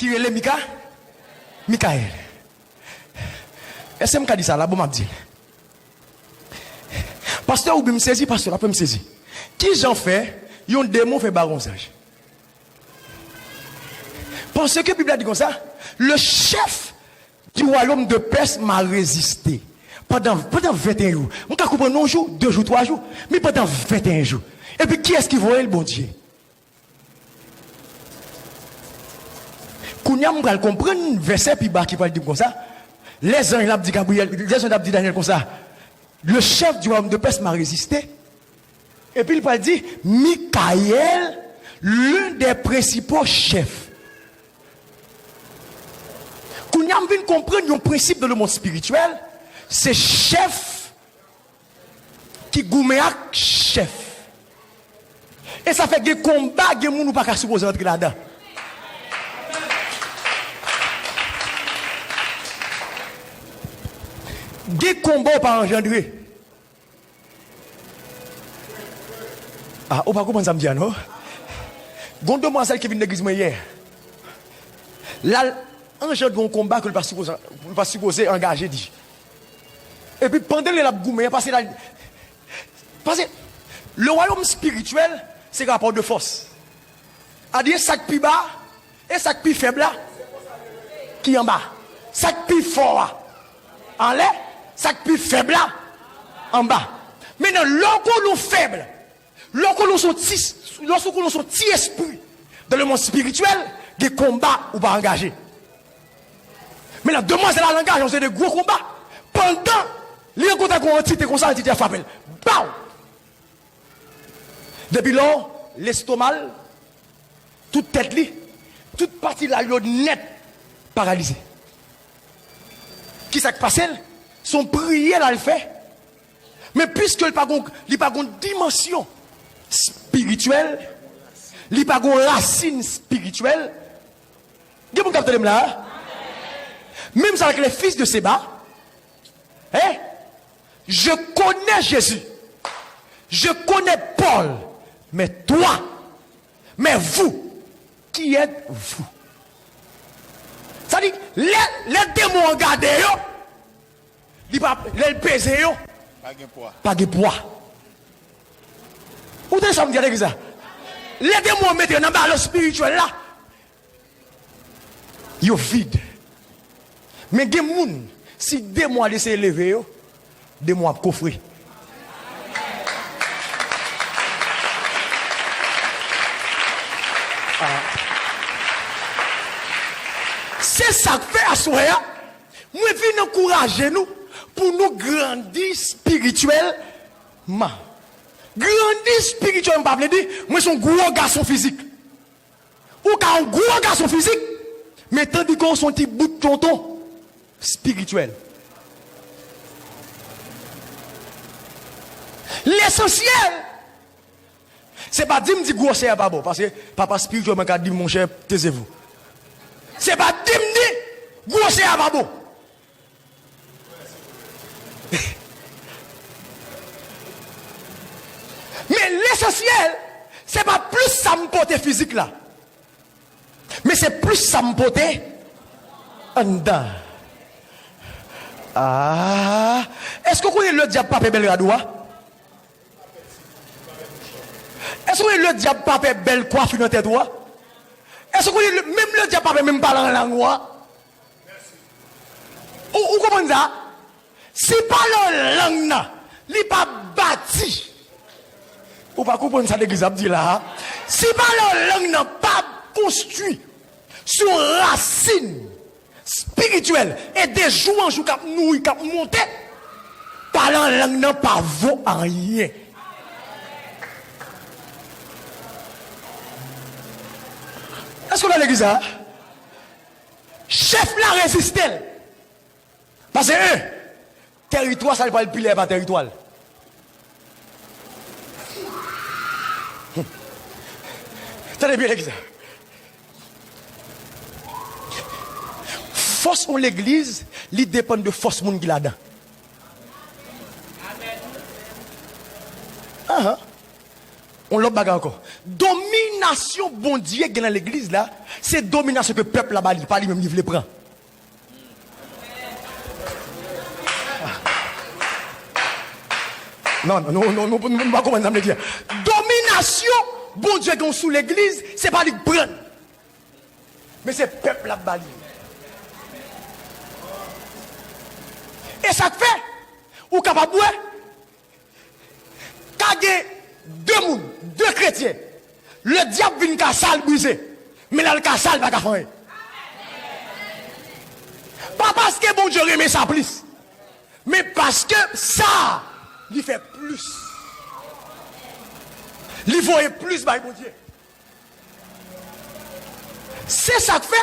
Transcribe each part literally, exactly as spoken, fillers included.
ki rele Mika, Mikayèl. Èske m ka di sa la? Bon, m ap di l. Pastè Woubi, m sezi, pastè, l ap fè m sezi. Kijan fè yon demon fè ba yon zanj? Paske Bib la di konsa, le chef du royaume de Perse m'a résisté. Pandan, pandan venteyen jou. Mwen ka konprann yon jou, de jou, twa jou, men pandan venteyen jou. Epi kiyès ki voye l? Bondye. Kounye a, m pral konprann vèsè pi ba ki pral di m konsa. Lè zanj la ap di Gabriyèl, lè zanj la ap di Danyèl konsa, le chef du royaume de Perse m'a résisté. Epi l pral di, Mikayèl, l'un des principaux chefs. Kounye a, m vin konprann yon prensip dans le monde spirituel, se chèf ki goumen ak chèf. E sa fè gen konba, gen moun ou pa ka sipoze antre ladan. Gen konba ou pa anjandre. Ah, ou pa konprann sa m di a, non? Gon demwazèl ki vin legliz mwen yè. L al anjandre yon konba ke l pa sipoze, l pa sipoze angaje, di. Epi pandan l ap goumen an, pase la, pase, le royaume spirituel, se rapò de fòs. Adye sa k pi ba, e sa k pi fèb la, ki anba. Sa k pi fò a, anlè, sa k pi fèb la, anba. Mentnan, lè w konnen w fèb, lè w konnen w se yon ti, lè w konnen w se yon ti espri, dans le monde spirituel, gen konba ou pa angaje. Mentnan, demwazèl la al angaje yon seri de gwo konba. Pandan li rankontre ak yon antite konsa, antite a frape l. Baw! Depi lò, lestoma l, tout tèt li, tout pati la yo nèt paralize. Kisa k pase l? Se yon priyè l al fè. Men piske li pa gon, li pa gon dimansyon espirityèl, li pa gon rasin espirityèl. Gen moun k ap tande m la? Menm jan avèk les fils de Seba, hein? Je connais Jésus. Je connais Paul. Mais toi, mais vous, qui êtes-vous? Sa di, lè, lè demon an gade yo, li pa, lè l peze yo, pa gen pwa. Pa gen pwa. Ou tande sa m di a legliz la? Lè demon an mete yo nan balans espirityèl la, yo vid. Men gen moun, si demon an eseye leve yo, demon ap kofre. Ah. Se sa k fè aswè a, mwen vin ankouraje nou pou nou grandi espirityèlman. Grandi espirityèlman pa vle di mwen se yon gwo gason fizik. Ou ka yon gwo gason fizik, men tandike w se yon ti bout tonton espirityèl. Lesansyèl, se pa di m di gwosè a pa bon, paske papa espirityèl mwen ka di m, monchè, taisez-vous. Se pa di m di gwosè a pa bon. Men lesansyèl, se pa plis sa m pote fizik la, men se plis sa m pote anndan. Ah, èske w konnen lè dyab pa pè bèl rad ou a? Èske w konnen lè dyab pa pè bèl kwafi nan tèt ou a? Èske w konnen lè, menm lè dyab pa pè menm pale an lang ou a? Ou, ou konprann sa? Si pale an lang nan, li pa bati. Ou pa konprann sa legliz ap di la a? Si pale an lang nan pa konstwi sou rasin espirityèl, e de jou an jou k ap nouri, k ap monte, pale an lang nan pa vo anyen. Èske w nan legliz la? Chèf la reziste l. Paske, en, tèritwa sa li pral pile a pa tèritwa l. Tande byen legliz la. Fòs yon legliz, li depann de fòs moun ki ladan. Ahan. Yon lòt bagay ankò. Dominasyon Bondye gen nan legliz la, Se dominasyon ke pèp la ba li, pa li menm li vle pran. Non, non, non, non, nou pa konprann sa m vle di a. Dominasyon Bondye gen sou legliz, se pa li k pran l. Men se pèp la k ba li. E sa k fè, ou kapab wè, ka gen de moun, de kretyen, ledyab vin kase l brize, men l al kase l pa ka fè anyen. Pa paske Bondye renmen sa plis, men paske sa li fè plis. Li voye plis bay Bondye. Se sa k fè,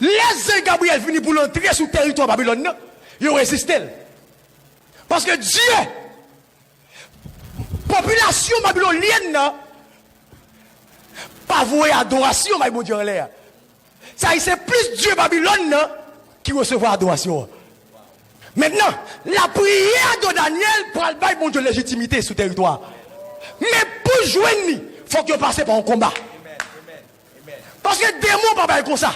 lè zanj Gabriyèl vini pou l antre sou tèritwa Babilòn nan, yo reziste l. Paske Dye, popilasyon babilonyèn nan pa voye adorasyon bay Bondye anlè a. Sa di se plis dye Babilòn nan ki resevwa adorasyon an. Mentnan, lapriyè de Danyèl pral bay Bondye lejitimite sou tèritwa a. Men pou jwenn li, fòk yo pase pa yon konba. Paske demon pa bay konsa.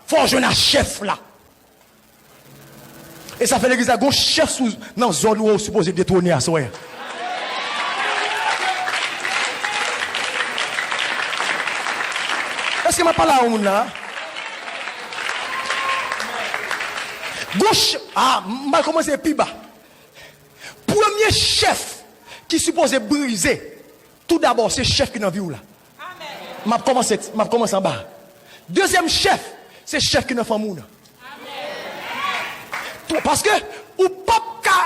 Fò w jwenn ak chèf la. E sa fè legliz la gon chèf sou, nan zòn ou, ou sipoze detwone aswè a. Èske m ap pale a yon moun la? Gon ch-, a, m pral kòmanse pi ba. Premye chèf ki sipoze brize, tou dabò, se chèf ki nan vi w la. M ap kòmanse, m ap kòmanse anba. Dezyèm chèf, se chèf ki nan fanmi w nan. Tou, paske ou p ap ka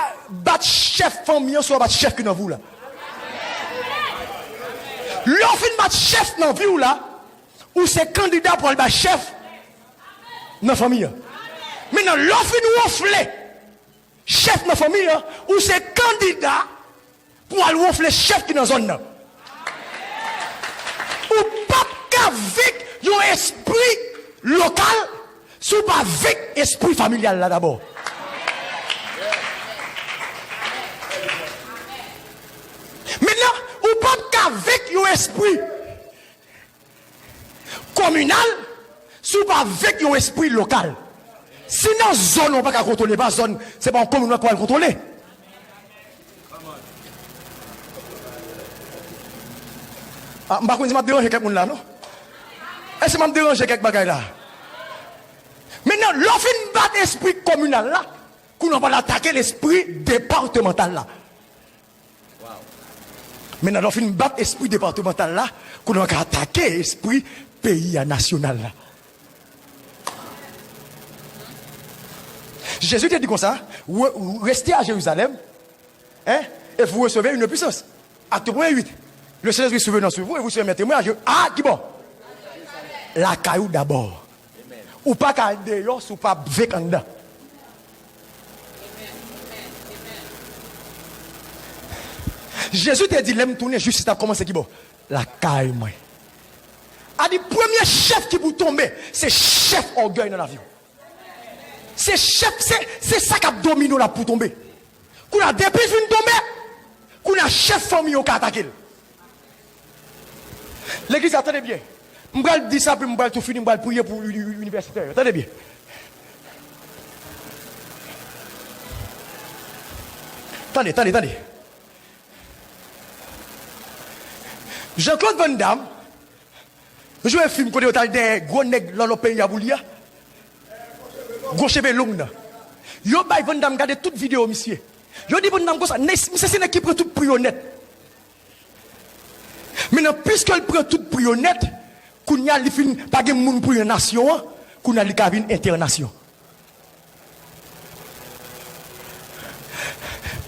bat chèf fanmi an si w pa bat chèf ki nan vi w la. Lè w fin bat chèf nan vi w la, ou se kandida pou al bay chèf nan fanmi an. Mentnan, lè w fin wonfle chèf nan fanmi an, ou se kandida pou al wonfle chèf ki nan zòn nan. Ou p ap ka venk yon espri lokal si w pa venk espri familyal la dabò. Mentnan, ou p ap ka venk yon espri kominal si w pa venk yon espri lokal. Si nan zòn ou pa ka kontwole, pa zòn, se pa yon komin ou pral kontwole. A, m pa konn si m ap deranje kèk moun la, non? Èske m ap deranje kèk bagay la? Mentnan, lè w fin bat espri kominal la, kounye a w pral atake lespri depatmantal la. Mentnan, lè w fin bat espri depatmantal la, kounye a w ka atake espri peyi a, nasyonal la. Jezi te di konsa, re-, restez à Jérusalem, hein, et vous recevrez une puissance. Acte premier huit. Le Saint-Esprit survenant sur vous et vous serez mes témoins à Jé-, à ki bò? Lakay ou dabò. Ou pa ka al deyò si w pa venk anndan. Jezi te di, lè m tounen, jistis ap kòmanse ki bò? Lakay mwen. A di, premye chèf ki pou tonbe, se chèf ògèy nan lavi w. Se chèf, se, se sa k ap domine w la pou tonbe. Kounye a, depi l fin tonbe, kounye a, chèf fanmi yo ka atake l. Legliz la, tande byen. M pral di sa, epi m pral tou fini, m pral priye pou uni-, uni-, inivèsitè yo. Tande byen. Tande, tande, tande. Jean-Claude Van Damme jwe fim kote yo t al dèyè gwo nèg lòlò peyi a pou li a. Gwo cheve long nan. Yo bay Van Damme gade tout videyo misye. Yo di Van Damme konsa, nèg, misye se nèg ki pran tout pri yo nèt. Mentnan, piske l pran tout pri yo nèt, kounye a li fin pa gen moun pou li nan nasyon an, kounye a li ka vin entènasyon.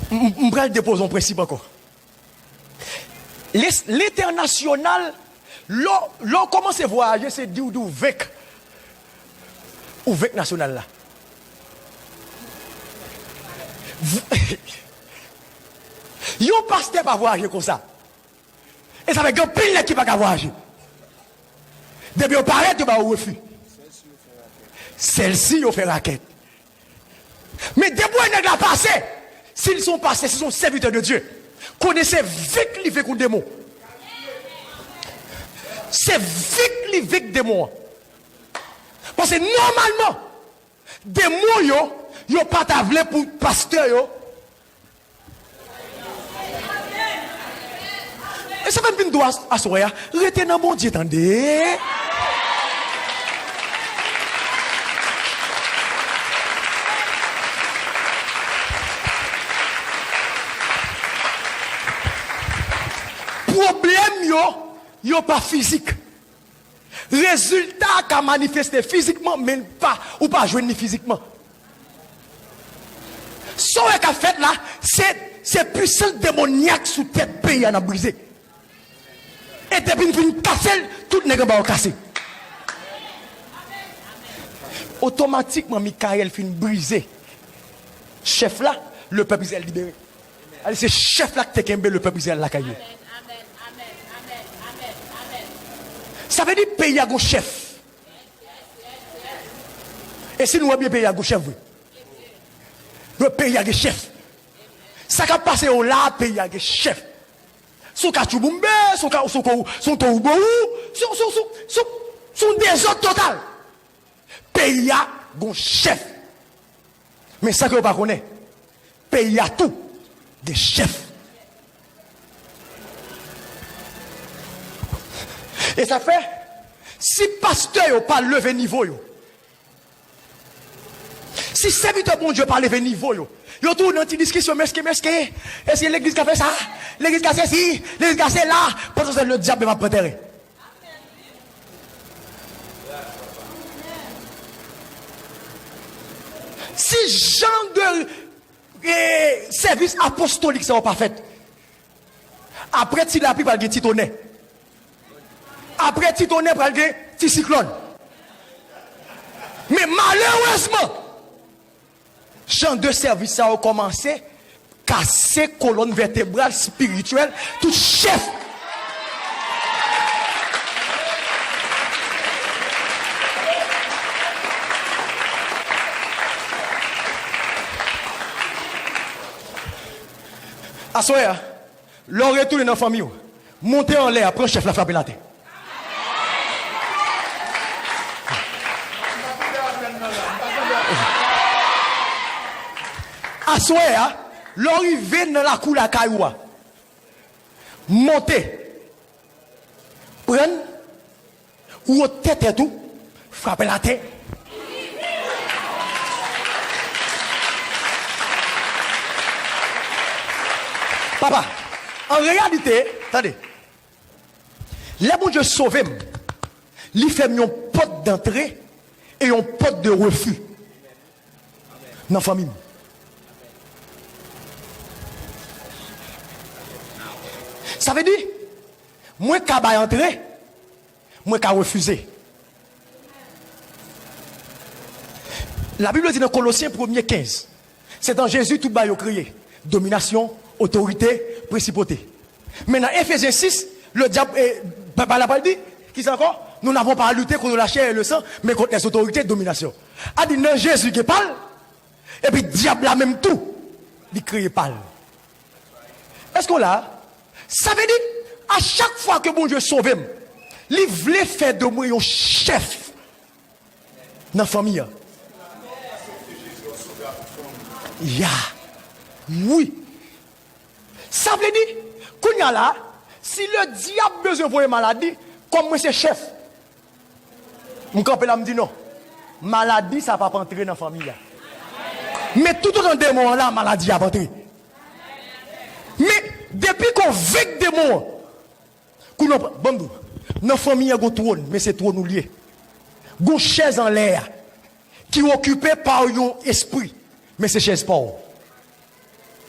M, m pral depoze yon prensip ankò. Les-, lentènasyonal, lè w, lè w kòmanse vwayaje, se di w, di w venk. Ou venk nasyonal la. V-, yon pastè pa vwayaje konsa. E sa fè gen anpil nèg ki pa ka vwayaje. Depi yo parèt, yo ba yo refi. Sèl si yo fè rakèt. Men depi w wè nèg la pase, si l se yon pastè, si l se yon sèvitè de Dye, konnen se venk li venk yon demon. Se venk li venk demon an. Paske nòmalman, demon yo, yo pa ta vle pou pastè yo. E sa fè m vin di w as-, aswè a, rete nan Bondye, tande. Pwoblèm yo, yo pa fizik. Rezilta a ka manifeste fizikman, men l pa, ou pa jwenn li fizikman. Sa w wè k ap fèt la, se, se pwisans demonyak sou tèt peyi a n ap brize. E depi n fin kase l, tout nèg anba yo kase. Otomatikman, Mikayèl fin brize chèf la, lepèp Izrayèl libere. Ale, se chèf la ki te kenbe lepèp Izrayèl lakay yo. Sa vle di peyi a gon chèf. E si nou wè byen, peyi a gon chèf vre. Donk, peyi a gen chèf. Sa k ap pase yo la, peyi a gen chèf. Sou katchouboumbe, sou ka-, sou kou-, sou toubourou, sou, sou, sou, sou, sou dezòd total. Peyi a gon chèf. Men sa ke yo pa konnen, peyi a tou gen chèf. E sa fè, si pastè yo pa leve nivo yo, si sèvitè Bondye pa leve nivo yo, yo toujou nan ti diskisyon mesken, mesken. Èske legliz ka fè sa? Legliz ka sesi, legliz ka sela. Pandan se tan, ledyab menm ap pran teren. Si jan de, eh, sèvis apostolik sa yo pa fèt, apre ti lapli pral gen ti tonè. Apre ti tonè pral gen ti siklòn. Men malerezman, jan de sèvis sa yo kòmanse kase kolòn vètebral, espirityèl, tout chèf. Aswè a, lè w retounen nan fanmi w, monte anlè a, pran chèf la, frape l atè. Aswè a, lè w rive nan lakou lakay ou a, monte, pran l, wote tèt ou, frape l atè. Papa, an reyalite, tande, lè Bondye sove m, li fè m yon pòt dantre e yon pòt de refi nan fanmi m. Sa vle di, mwen ka bay antre, mwen ka refize. Labib di nan Kolosyen premye kenz, se nan Jezi tout bagay yo kreye, dominasyon, otorite, prensipalite. Men nan Efezyen sis, ledyab, e, Bib la pral di, kisa ankò? Nous n'avons pas à lutter contre la chair et le sang, mais contre les autorités de domination. A di nan Jezi gen pa l, epi dyab la menm tou, li kreye pa l. Èske w la? Sa vle di, a chak fwa ke Bondye sove m, li vle fè de mwen yon chèf nan fanmi an. Ya. Wi. Sa vle di, kounye a la, si ledyab bezwen voye maladi, kòm mwen se chèf, m kanpe la, m di non. Maladi sa p ap antre nan fanmi a. Men toutotan demon an la, maladi a ap antre. Men depi ke w venk demon an, kounye a, ban m di w, nan fanmi an gon twòn, men se twòn ou l ye. Gon chèz anlè a ki okipe pa yon espri, men se chèz pa w.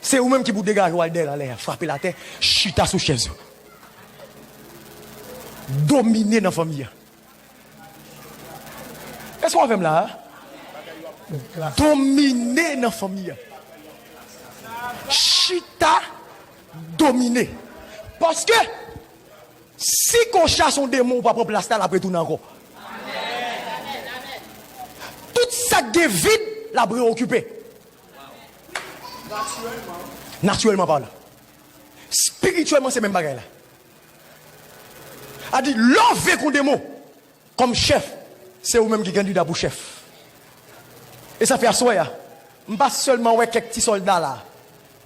Se ou menm ki pou degaje w al dèyè l anlè a, frape l atè, chita sou chèz ou. Domine nan fanmi an. Èske w avè m la a? Domine nan fanmi an. Chita, domine. Paske si ke w chase yon demon, ou pa pran plas la, l ap retounen ankò. Tout sa k gen vid, l ap reokipe. Natirèlman pa la. Espirityèlman, se menm bagay la. A di, lè w venk yon demon kòm chèf, se ou menm ki kandida pou chèf. E sa fè aswè a, m pa sèlman wè kèk ti sòlda la,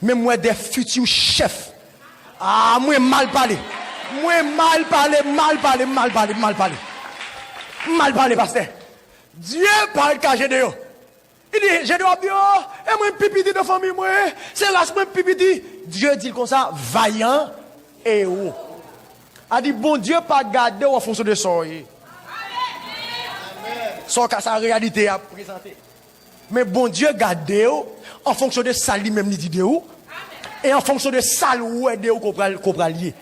men m wè de fiti chèf. A, mwen mal pale. Mwen mal pale, mal pale, mal pale, mal pale. Mal pale, pastè. Dye pa ret ka jede yo. Li di, Jedon ap di, o, e mwen pi piti nan fanmi mwen, se ras mwen pi piti. Dye di l konsa, vayan ewo. A di, Bondye pa gade w an fonksyon de sa w ye. Sa w ka, sa reyalite a prezante. Men Bondye gade w an fonksyon de sa li menm li di de ou. E an fonksyon de sa l wè de ou ke w pral, ke w pral ye.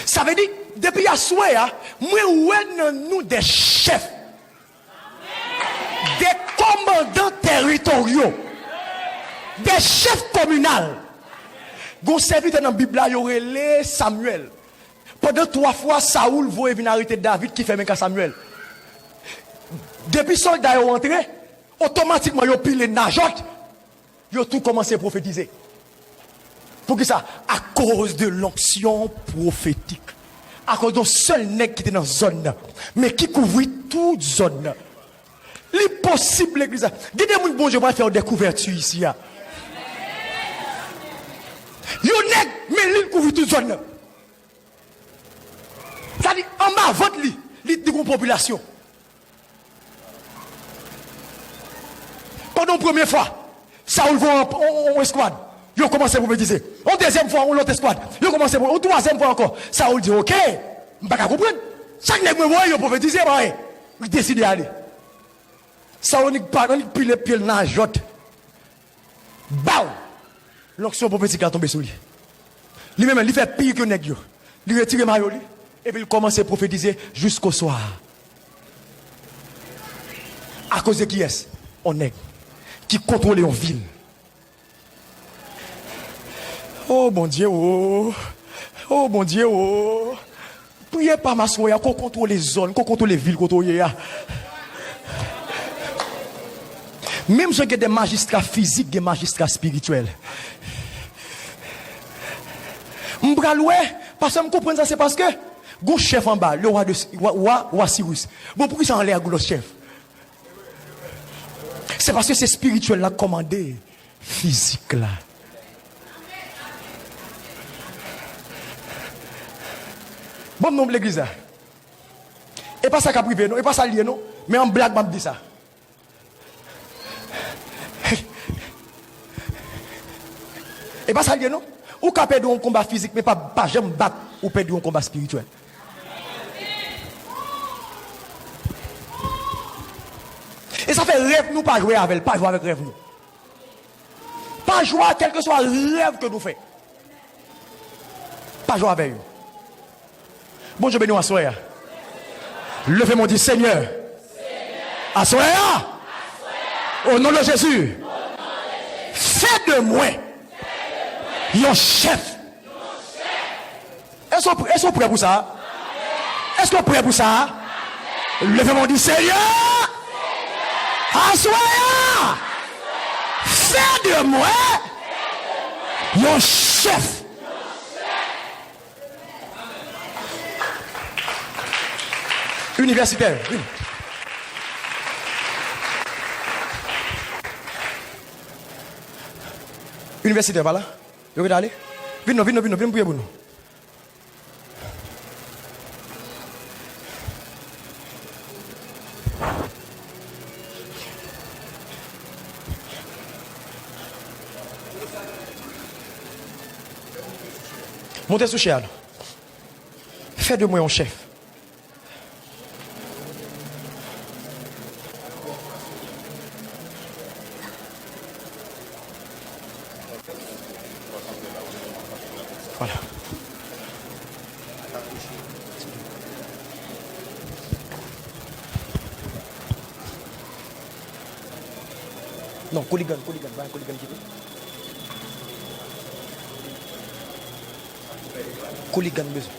Sa vle di, depi aswè a, mwen wè nan nou de chèf, de kòmandan tèritoryo, de chèf kominal. Gon sèvitè nan Bib la, yo rele Samyèl. Pandan twa fwa, Saoul voye vin arete David ki fèmen ka Samyèl. Depi sòlda yo antre, otomatikman yo pile Najòt, yo tou kòmanse pwofetize. Poukisa? Akoz de l'onction prophétique. Akoz de yon sèl nèg ki te nan zòn nan, men ki kouvri tout zòn nan. Li posib legliz la. Gen de moun Bondye pral fè yon dekouvèti isi a. Yon nèg, men li kouvri tout zòn nan. Sa di, anba vant li, li, li gon popilasyon. Pandan yon premye fwa, Saoul voye yon, yon, yon eskwad. Yo kòmanse pwofetize. Yon dezyèm fwa, yon lòt eskwad. Yo kòmanse pwo-, yon twazyèm fwa ankò. Saoul di, oke, m pa ka konprann. Chak nèg mwen voye, yo pwofetize, pa anyen. Li deside ale. Saoul annik pa, annik pile pye l Najòt. Baw! Lonksyon pwofetik la tonbe sou li. Li menm, li fè pi ke nèg yo. Li retire mayo li, epi l kòmanse pwofetize jiskoswa. Akoz de kiyès? On nèg ki kontwole yon vil. O Bondye o! O Bondye o! Priye pa m aswè a, ke w kontwole zòn, ke w kontwole vil kote w ye a. Menm jan gen de majistra fizik, gen majistra espirityèl. M pral wè, paske m konprann sa, se paske gon chèf anba, le wa de, wa, wa, wa Siris. Bon, poukisa anlè a gon lòt chèf? Se paske se espirityèl la k kòmande fizik la. Bon, non, legliz la. E pa sa k ap rive, non. E pa sa l ye, non. Men an blag, m ap di sa. E pa sa l ye, non. Ou ka pèdi yon konba fizik, men pa, pa janm bat ou pèdi yon konba espirityèl. E sa fè rèv nou pa jwe avè l, pa jwe avèk rèv nou. Pa jwe a kèlkeswa rèv ke nou fè. Pa jwe avè yo. Bondye beni w aswè a. Leve men w di, Senyè, aswè a, o non de Jezi, fè de mwen yon chèf. Èske w, èske w prè pou sa? Èske w prè pou sa? Leve men w di, Senyè, aswè a, fè de mwen yon chèf. Inivèsitè, vin. Inivèsitè, pa la? Yo ret ale? Vin non, vin non, vin non, vin priye pou nou. Monte sou chè a non. Fè de mwen yon chèf. Vwala. Non, kouligan, kouligan, ba kouligan kite. Kouligan bezwen.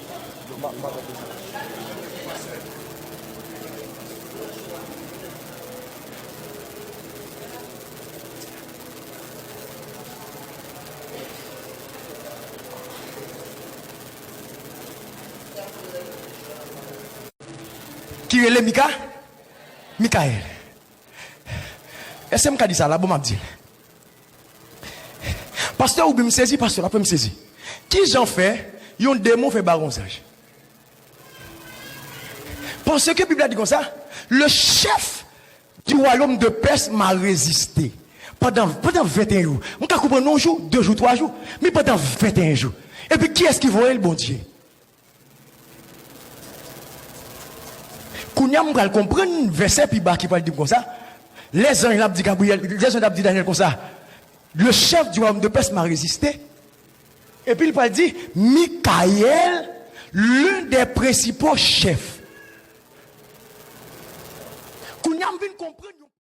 ki rele Mika, Mikayèl. Èske m ka di sa la? Bon, m ap di l. Pastè Woubi, m sezi, pastè, apre m sezi. Ki jan fè yon demon fè bare yon zanj? Paske Bib la di konsa, le chef du royaume de Perse m'a résisté. Pandan, pandan venteyen jou. Mwen ka konprann yon jou, de jou, twa jou, men pandan venteyen jou. Epi kiyès ki voye l? Bondye. Kounye a, m pral konprann vèsè pi ba ki pral di m konsa. Lè zanj la ap di Gabriyèl, lè zanj la ap di Danyèl konsa, le chef du royaume de Perse m'a résisté. Epi l pral di, Mikayèl, l'un des principaux chefs. Kounye a, m vin konprann